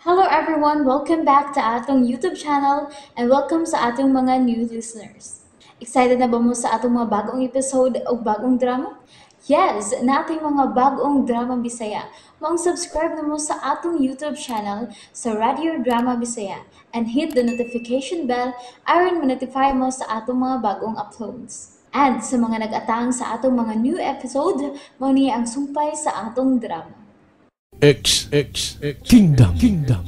Hello everyone! Welcome back to atong YouTube channel and welcome sa atong mga new listeners. Excited na ba mo sa atong mga bagong episode o bagong drama? Yes! Nating mga bagong drama Bisaya. Maong subscribe na mo sa atong YouTube channel sa Radio Drama Bisaya and hit the notification bell aron ma-notify mo sa atong mga bagong uploads. And sa mga nag-atang sa atong mga new episode, mao ni ang sumpay sa atong drama. X X X Kingdom Kingdom.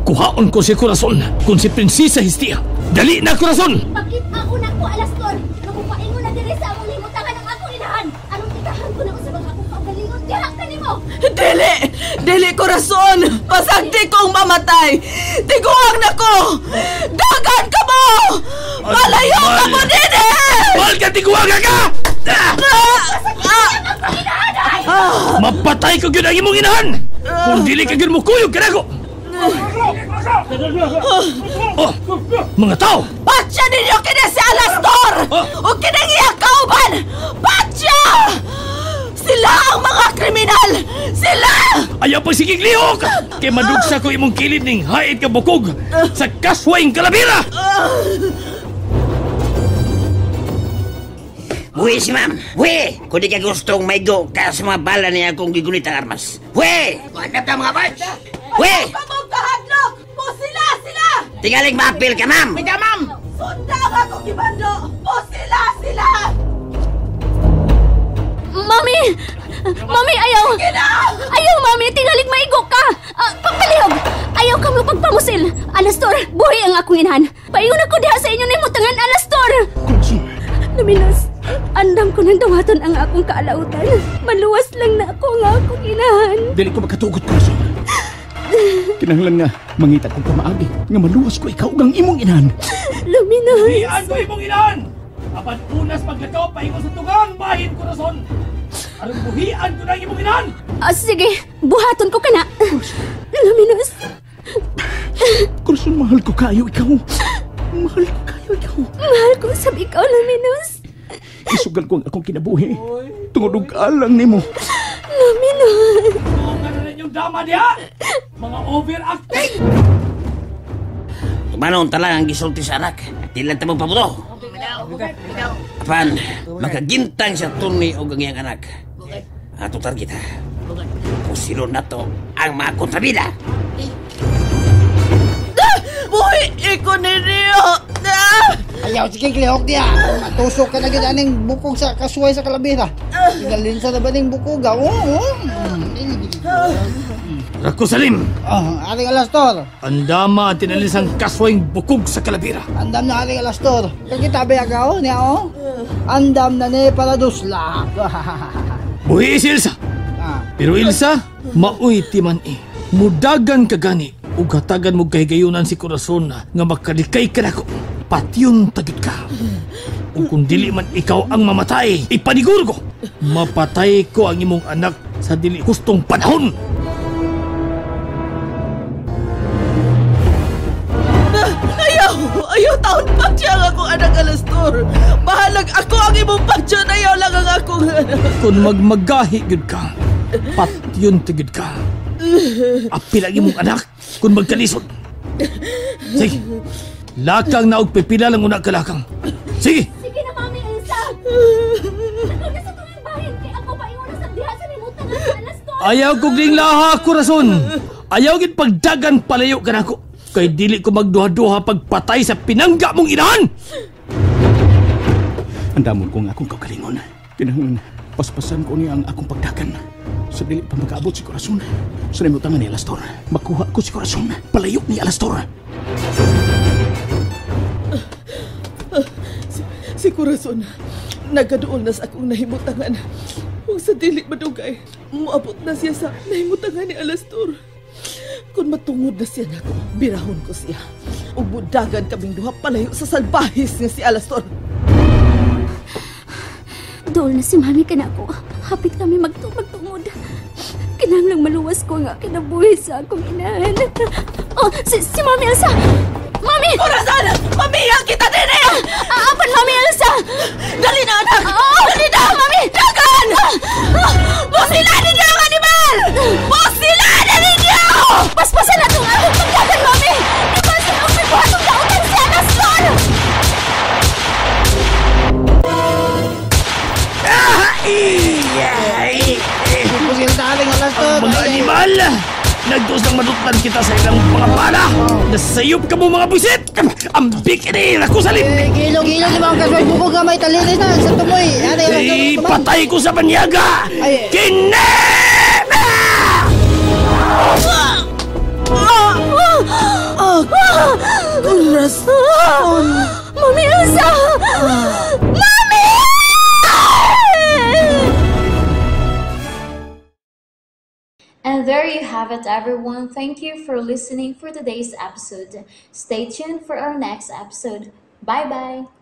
Kuhaon ko si Corazon kung si Prinsesa Hestia. Dali na, Corazon! Pakita una ko, Alastor! Nakupaingon na diri sa among himutangan ang akong inahan! Anong tikahan ko na usab ang akong kaugalingon? Diha ka nimo! Dili! Dili, Corazon! Pasagdi kong mamatay! Tiguang na ko! Dagan ka mo! Palayo ka mo dini! Mahal ka, tiguang ka! Mapatay ko gyud ang imong inahan! Kung dili ka gyud mo kuyog kanako! Oh, mga tao! Patya ninyo kini si Alastor! O kining iyang kauban! Patya! Sila ang mga kriminal! Sila! Ayaw pang sigig lihok! Kay madugsa ko imong kilid ning hait ka bukog sa kaswayng kalabira! Buhi si ma'am! Buhi! Kung di ka gustong maigo ka sa mga bala niya akong gigunit ang armas. Buhi! Hanap ka mga barge! Buhi! Pamong kahadlok! Pusila sila! Tingaling maapil ka, ma'am! Wait, ma'am! Sunda ang akong gibando! Pusila sila! Mami! Mami, ayaw! Ayaw, Mami! Tingalig maigo ka! Papalihog! Ayaw ka mo pagpamusil! Alastor, buhi ang akong inahan! Paingon ako diha sa inyo nahimutangan, Alastor! Luminas, andam ko nang dawaton ang akong kaalautan. Maluwas lang na ako ang akong inahan. Dili ko makatugot, Corazon. Kinahanglan nga mangita kong pamaagi nga maluwas ko ikaw ug ang imong inahan. Luminas! Ian ko imong inahan! Apan unas paglakaw paingon sa tugang bahin, Corazon! Aron buhian ko na ang imong inahan! Sige, buhaton ko ka na. Luminas! Corazon, mahal ko kayo ikaw. Mahal ko kayo ikaw. Mahal ko sab ikaw, Luminas. Isugal ko ang akong kinabuhi. Tungod og alang nimo. Luminas! Kung ano na inyong drama diha! Mga overacting! Tumanon talang ang gisulti sa anak. Di lang tamong pabuto. Apan, makagintang sa turni o ang iyang anak. Ato target ha. Pusilon na to ang mga kontrabida. Buhi iko ninyo! Ayaw, sige, lihok niya. Matusok ka na gid aning bukog sa kasuway sa kalabira. Tingalin sa na ba ning bukog? Oo. Rako Salim! Oh, Aring Alastor. Andama ang tinalisang kaswayng bukog sa kalabira. Andam na Aring Alastor. Kakitabi agaw niya, oh. Andam na ni para dusla. Buhi si Ilsa. Pero Ilsa, maoy timan eh. Mudagan ka gani. Ug hatagan mo kahigayunan si Corazon nga makalikay ka nako. Patyon tagyod ka. Ug kung dili man ikaw ang mamatay, ipaniguro ko. Mapatay ko ang imong anak sa dili hustong panahon. Ayaw! Ayaw taon pagsiya ang akong anak, Alastor! Bahalag ako ang imong pagsiya! Ayaw lang ang akong anak! Kung magmagahi gyud ka, patyon tagyod ka. Apil ang imong anak kung magkalisod. Sige, lakang na og pipila lang una kalakang. Sige! Sige na, Mami Elsa! Nakaw na sa tuwing bahin kay ako paingon na sa diha sa nimutangan sa Alastor! Ayaw kog linglaha, Corazon! Ayaw gid pagdagan palayo ka nako! Kay dili ko magduha-duha pagpatay sa pinangga mong inahan! Andamon ko ang akong kaugalingon. Kinahanglan paspasan ko niya ang akong pagdagan. Sa dili pa makaabot si Corazon. Sa namutangan ni Alastor, makuha ko si Corazon. Palayo ni Alastor. Si Corazon, nagaduol na sa akong nahimutangan. Kung sa dili madugay, muabot na siya sa nahimutangan ni Alastor. Kung matungod na siya nako, birahon ko siya. Ug budagan kaming duha palayo sa salbahis nga si Alastor. Dool na si Mami kanako. Hapit kami magtungod. Kinahanglang maluwas ko nga kinabuhi sa akong inahan. Oh, si Mami Elsa! Mami! Corazon! Mamiya kita din eh! Apan, Mami Elsa! Dali na, anak! Oh, Dali na! Mami! Dagan! Busila ninyo ang animal! Mga animal! Nagdos ng madutlan kita sa ilang mga bala! Nasayop ka mo mga busit! Ambik ini! Ako salim! Eh, gilong, gilong ni mga kasuway bukog nga may talinis na sa tumoy. Ano yung Eh, patay ko sa banyaga! Ay. Kine! Corazon! Mami Elsa! Mami! And there you have it, everyone. Thank you for listening for today's episode. Stay tuned for our next episode. Bye bye.